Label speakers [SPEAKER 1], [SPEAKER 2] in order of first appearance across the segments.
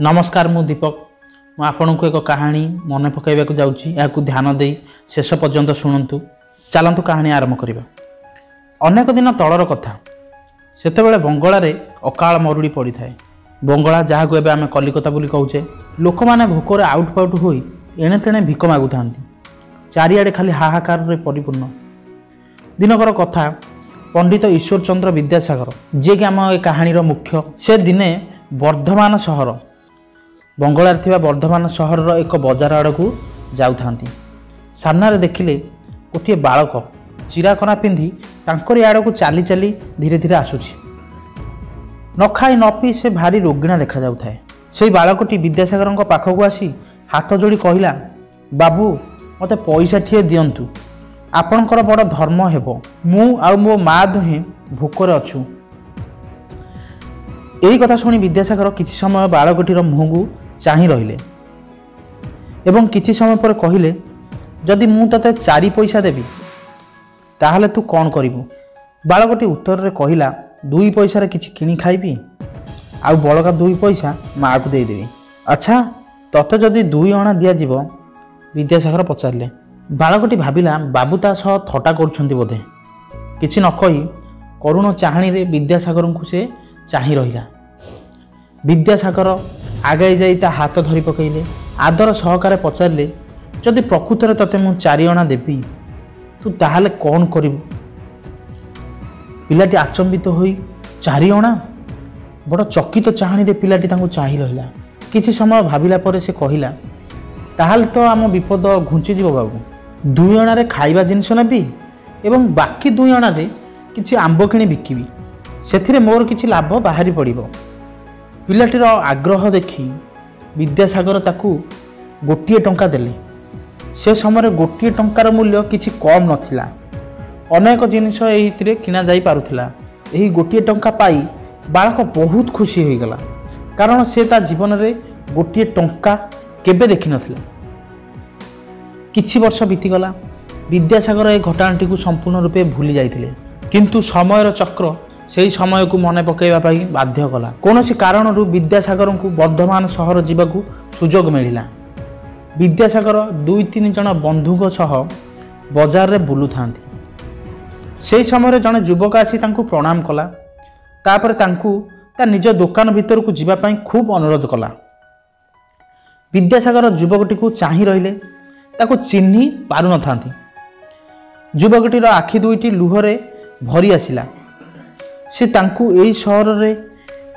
[SPEAKER 1] ନମସ୍କାର, ମୁଁ ଦୀପକ। ମୁଁ ଆପଣଙ୍କୁ ଏକ କାହାଣୀ ମନେ ପକାଇବାକୁ ଯାଉଛି। ଏହାକୁ ଧ୍ୟାନ ଦେଇ ଶେଷ ପର୍ଯ୍ୟନ୍ତ ଶୁଣନ୍ତୁ। ଚାଲନ୍ତୁ କାହାଣୀ ଆରମ୍ଭ କରିବା। ଅନେକ ଦିନ ତଳର କଥା। ସେତେବେଳେ ବଙ୍ଗଳାରେ ଅକାଳ ମରୁଡ଼ି ପଡ଼ିଥାଏ। ବଙ୍ଗଳା, ଯାହାକୁ ଏବେ ଆମେ କଲିକତା ବୋଲି କହୁଛେ, ଲୋକମାନେ ଭୋକରେ ଆଉଟ ପାଉଟ ହୋଇ ଏଣେ ତେଣେ ଭିକ ମାଗୁଥାନ୍ତି। ଚାରିଆଡ଼େ ଖାଲି ହାହାକାରରେ ପରିପୂର୍ଣ୍ଣ। ଦିନକର କଥା, ପଣ୍ଡିତ ଈଶ୍ୱରଚନ୍ଦ୍ର ବିଦ୍ୟାସାଗର, ଯିଏକି ଆମ ଏ କାହାଣୀର ମୁଖ୍ୟ, ସେ ଦିନେ ବର୍ଦ୍ଧମାନ ସହର, ବଙ୍ଗଳାରେ ଥିବା ବର୍ଦ୍ଧମାନ ସହରର ଏକ ବଜାର ଆଡ଼କୁ ଯାଉଥାନ୍ତି। ସାମ୍ନାରେ ଦେଖିଲେ ଗୋଟିଏ ବାଳକ ଚିରାକନା ପିନ୍ଧି ତାଙ୍କରି ଆଡ଼କୁ ଚାଲି ଚାଲି ଧୀରେ ଧୀରେ ଆସୁଛି। ନ ଖାଇ ନ ପିଇ ସେ ଭାରି ରୋଗିଣା ଦେଖାଯାଉଥାଏ। ସେଇ ବାଳକଟି ବିଦ୍ୟାସାଗରଙ୍କ ପାଖକୁ ଆସି ହାତ ଯୋଡ଼ି କହିଲା, ବାବୁ, ମୋତେ ପଇସାଟିଏ ଦିଅନ୍ତୁ, ଆପଣଙ୍କର ବଡ଼ ଧର୍ମ ହେବ। ମୁଁ ଆଉ ମୋ ମା ଦୁହେଁ ଭୋକରେ ଅଛୁ। ଏହି କଥା ଶୁଣି ବିଦ୍ୟାସାଗର କିଛି ସମୟ ବାଳକଟିର ମୁହଁକୁ ଚାହିଁ ରହିଲେ ଏବଂ କିଛି ସମୟ ପରେ କହିଲେ, ଯଦି ମୁଁ ତୋତେ 4 ପଇସା ଦେବି ତାହେଲେ ତୁ କ'ଣ କରିବୁ? ବାଳକଟି ଉତ୍ତରରେ କହିଲା, 2 ପଇସାରେ କିଛି କିଣି ଖାଇବି ଆଉ ବଳକା 2 ପଇସା ମାଆକୁ ଦେଇଦେବି। ଆଚ୍ଛା, ତୋତେ ଯଦି 2 ଅଣା ଦିଆଯିବ? ବିଦ୍ୟାସାଗର ପଚାରିଲେ। ବାଳକଟି ଭାବିଲା ବାବୁ ତା ସହ ଥଟ୍ଟା କରୁଛନ୍ତି ବୋଧେ। କିଛି ନ କହି କରୁଣ ଚାହାଣୀରେ ବିଦ୍ୟାସାଗରଙ୍କୁ ସେ ଚାହିଁ ରହିଲା। ବିଦ୍ୟାସାଗର ଆଗେଇ ଯାଇ ତା ହାତ ଧରି ପକାଇଲେ। ଆଦର ସହକାରେ ପଚାରିଲେ, ଯଦି ପ୍ରକୃତରେ ତୋତେ ମୁଁ 4 ଅଣା ଦେବି ତୁ ତାହେଲେ କ'ଣ କରିବୁ? ପିଲାଟି ଆଚମ୍ବିତ ହୋଇ, 4 ଅଣା? ବଡ଼ ଚକିତ ଚାହାଣୀରେ ପିଲାଟି ତାଙ୍କୁ ଚାହିଁ ରହିଲା। କିଛି ସମୟ ଭାବିଲା ପରେ ସେ କହିଲା, ତାହେଲେ ତ ଆମ ବିପଦ ଘୁଞ୍ଚିଯିବ ବାବୁ। 2 ଅଣାରେ ଖାଇବା ଜିନିଷ ନେବି ଏବଂ ବାକି 2 ଅଣାରେ କିଛି ଆମ୍ବ କିଣି ବିକିବି, ସେଥିରେ ମୋର କିଛି ଲାଭ ବାହାରି ପଡ଼ିବ। ପିଲାଟିର ଆଗ୍ରହ ଦେଖି ବିଦ୍ୟାସାଗର ତାକୁ 1 ଟଙ୍କା ଦେଲେ। ସେ ସମୟରେ 1 ଟଙ୍କାର ମୂଲ୍ୟ କିଛି କମ୍ ନଥିଲା। ଅନେକ ଜିନିଷ ଏଇଥିରେ କିଣାଯାଇ ପାରୁଥିଲା। ଏହି 1 ଟଙ୍କା ପାଇ ବାଳକ ବହୁତ ଖୁସି ହୋଇଗଲା, କାରଣ ସେ ତା ଜୀବନରେ 1 ଟଙ୍କା କେବେ ଦେଖିନଥିଲା। କିଛି ବର୍ଷ ବିତିଗଲା। ବିଦ୍ୟାସାଗର ଏ ଘଟଣାଟିକୁ ସମ୍ପୂର୍ଣ୍ଣ ରୂପେ ଭୁଲି ଯାଇଥିଲେ, କିନ୍ତୁ ସମୟର ଚକ୍ର ସେହି ସମୟକୁ ମନେ ପକାଇବା ପାଇଁ ବାଧ୍ୟ କଲା। କୌଣସି କାରଣରୁ ବିଦ୍ୟାସାଗରଙ୍କୁ ବର୍ଦ୍ଧମାନ ସହର ଯିବାକୁ ସୁଯୋଗ ମିଳିଲା। ବିଦ୍ୟାସାଗର 2-3 ଜଣ ବନ୍ଧୁଙ୍କ ସହ ବଜାରରେ ବୁଲୁଥାନ୍ତି। ସେହି ସମୟରେ ଜଣେ ଯୁବକ ଆସି ତାଙ୍କୁ ପ୍ରଣାମ କଲା। ତାପରେ ତାଙ୍କୁ ତା ନିଜ ଦୋକାନ ଭିତରକୁ ଯିବା ପାଇଁ ଖୁବ୍ ଅନୁରୋଧ କଲା। ବିଦ୍ୟାସାଗର ଯୁବକଟିକୁ ଚାହିଁ ରହିଲେ, ତାକୁ ଚିହ୍ନି ପାରୁନଥାନ୍ତି। ଯୁବକଟିର ଆଖି ଦୁଇଟି ଲୁହରେ ଭରି ଆସିଲା। ସେ ତାଙ୍କୁ ଏହି ସହରରେ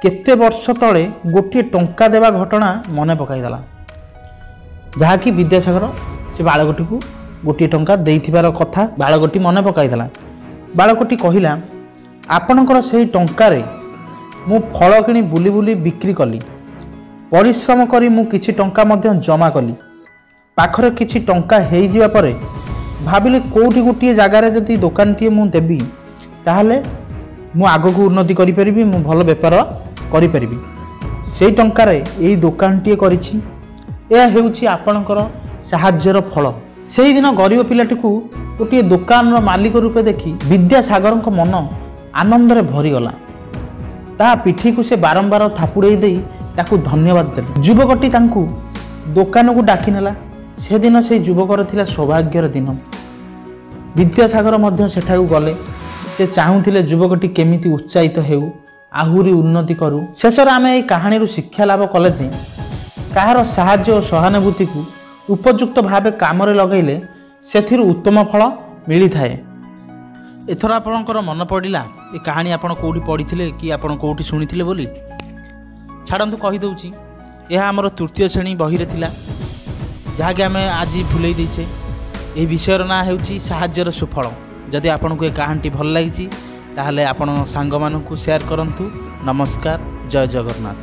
[SPEAKER 1] କେତେ ବର୍ଷ ତଳେ 1 ଟଙ୍କା ଦେବା ଘଟଣା ମନେ ପକାଇଦେଲା, ଯାହାକି ବିଦ୍ୟାସାଗର ସେ ବାଳକଟିକୁ 1 ଟଙ୍କା ଦେଇଥିବାର କଥା ବାଳକଟି ମନେ ପକାଇଦେଲା। ବାଳକଟି କହିଲା, ଆପଣଙ୍କର ସେହି ଟଙ୍କାରେ ମୁଁ ଫଳ କିଣି ବୁଲି ବୁଲି ବିକ୍ରି କଲି। ପରିଶ୍ରମ କରି ମୁଁ କିଛି ଟଙ୍କା ମଧ୍ୟ ଜମା କଲି। ପାଖରେ କିଛି ଟଙ୍କା ହେଇଯିବା ପରେ ଭାବିଲି କେଉଁଠି ଗୋଟିଏ ଜାଗାରେ ଯଦି ଦୋକାନଟିଏ ମୁଁ ଦେବି ତାହେଲେ ମୁଁ ଆଗକୁ ଉନ୍ନତି କରିପାରିବି, ମୁଁ ଭଲ ବେପାର କରିପାରିବି। ସେଇ ଟଙ୍କାରେ ଏଇ ଦୋକାନଟିଏ କରିଛି। ଏହା ହେଉଛି ଆପଣଙ୍କର ସାହାଯ୍ୟର ଫଳ। ସେଇଦିନ ଗରିବ ପିଲାଟିକୁ ଗୋଟିଏ ଦୋକାନର ମାଲିକ ରୂପେ ଦେଖି ବିଦ୍ୟାସାଗରଙ୍କ ମନ ଆନନ୍ଦରେ ଭରିଗଲା। ତା ପିଠିକୁ ସେ ବାରମ୍ବାର ଥାପୁଡ଼େଇ ଦେଇ ତାକୁ ଧନ୍ୟବାଦ ଦେଲେ। ଯୁବକଟି ତାଙ୍କୁ ଦୋକାନକୁ ଡାକିନେଲା। ସେଦିନ ସେଇ ଯୁବକର ଥିଲା ସୌଭାଗ୍ୟର ଦିନ। ବିଦ୍ୟାସାଗର ମଧ୍ୟ ସେଠାକୁ ଗଲେ। ସେ ଚାହୁଁଥିଲେ ଯୁବକଟି କେମିତି ଉତ୍ସାହିତ ହେଉ, ଆହୁରି ଉନ୍ନତି କରୁ। ଶେଷରେ ଆମେ ଏହି କାହାଣୀରୁ ଶିକ୍ଷା ଲାଭ କଲେ ଯେ କାହାର ସାହାଯ୍ୟ ଓ ସହାନୁଭୂତିକୁ ଉପଯୁକ୍ତ ଭାବେ କାମରେ ଲଗାଇଲେ ସେଥିରୁ ଉତ୍ତମ ଫଳ ମିଳିଥାଏ। ଏଥର ଆପଣଙ୍କର ମନେ ପଡ଼ିଲା ଏ କାହାଣୀ ଆପଣ କେଉଁଠି ପଢ଼ିଥିଲେ କି ଆପଣ କେଉଁଠି ଶୁଣିଥିଲେ ବୋଲି? ଛାଡ଼ନ୍ତୁ, କହିଦେଉଛି, ଏହା ଆମର 3ୟ ଶ୍ରେଣୀ ବହିରେ ଥିଲା, ଯାହାକି ଆମେ ଆଜି ଭୁଲେଇ ଦେଇଛେ। ଏହି ବିଷୟର ନାଁ ହେଉଛି ସାହାଯ୍ୟର ସୁଫଳ। ଯଦି ଆପଣଙ୍କୁ ଏ କାହାଣୀଟି ଭଲ ଲାଗିଛି ତାହେଲେ ଆପଣ ସାଙ୍ଗମାନଙ୍କୁ ସେୟାର କରନ୍ତୁ। ନମସ୍କାର, ଜୟ ଜଗନ୍ନାଥ।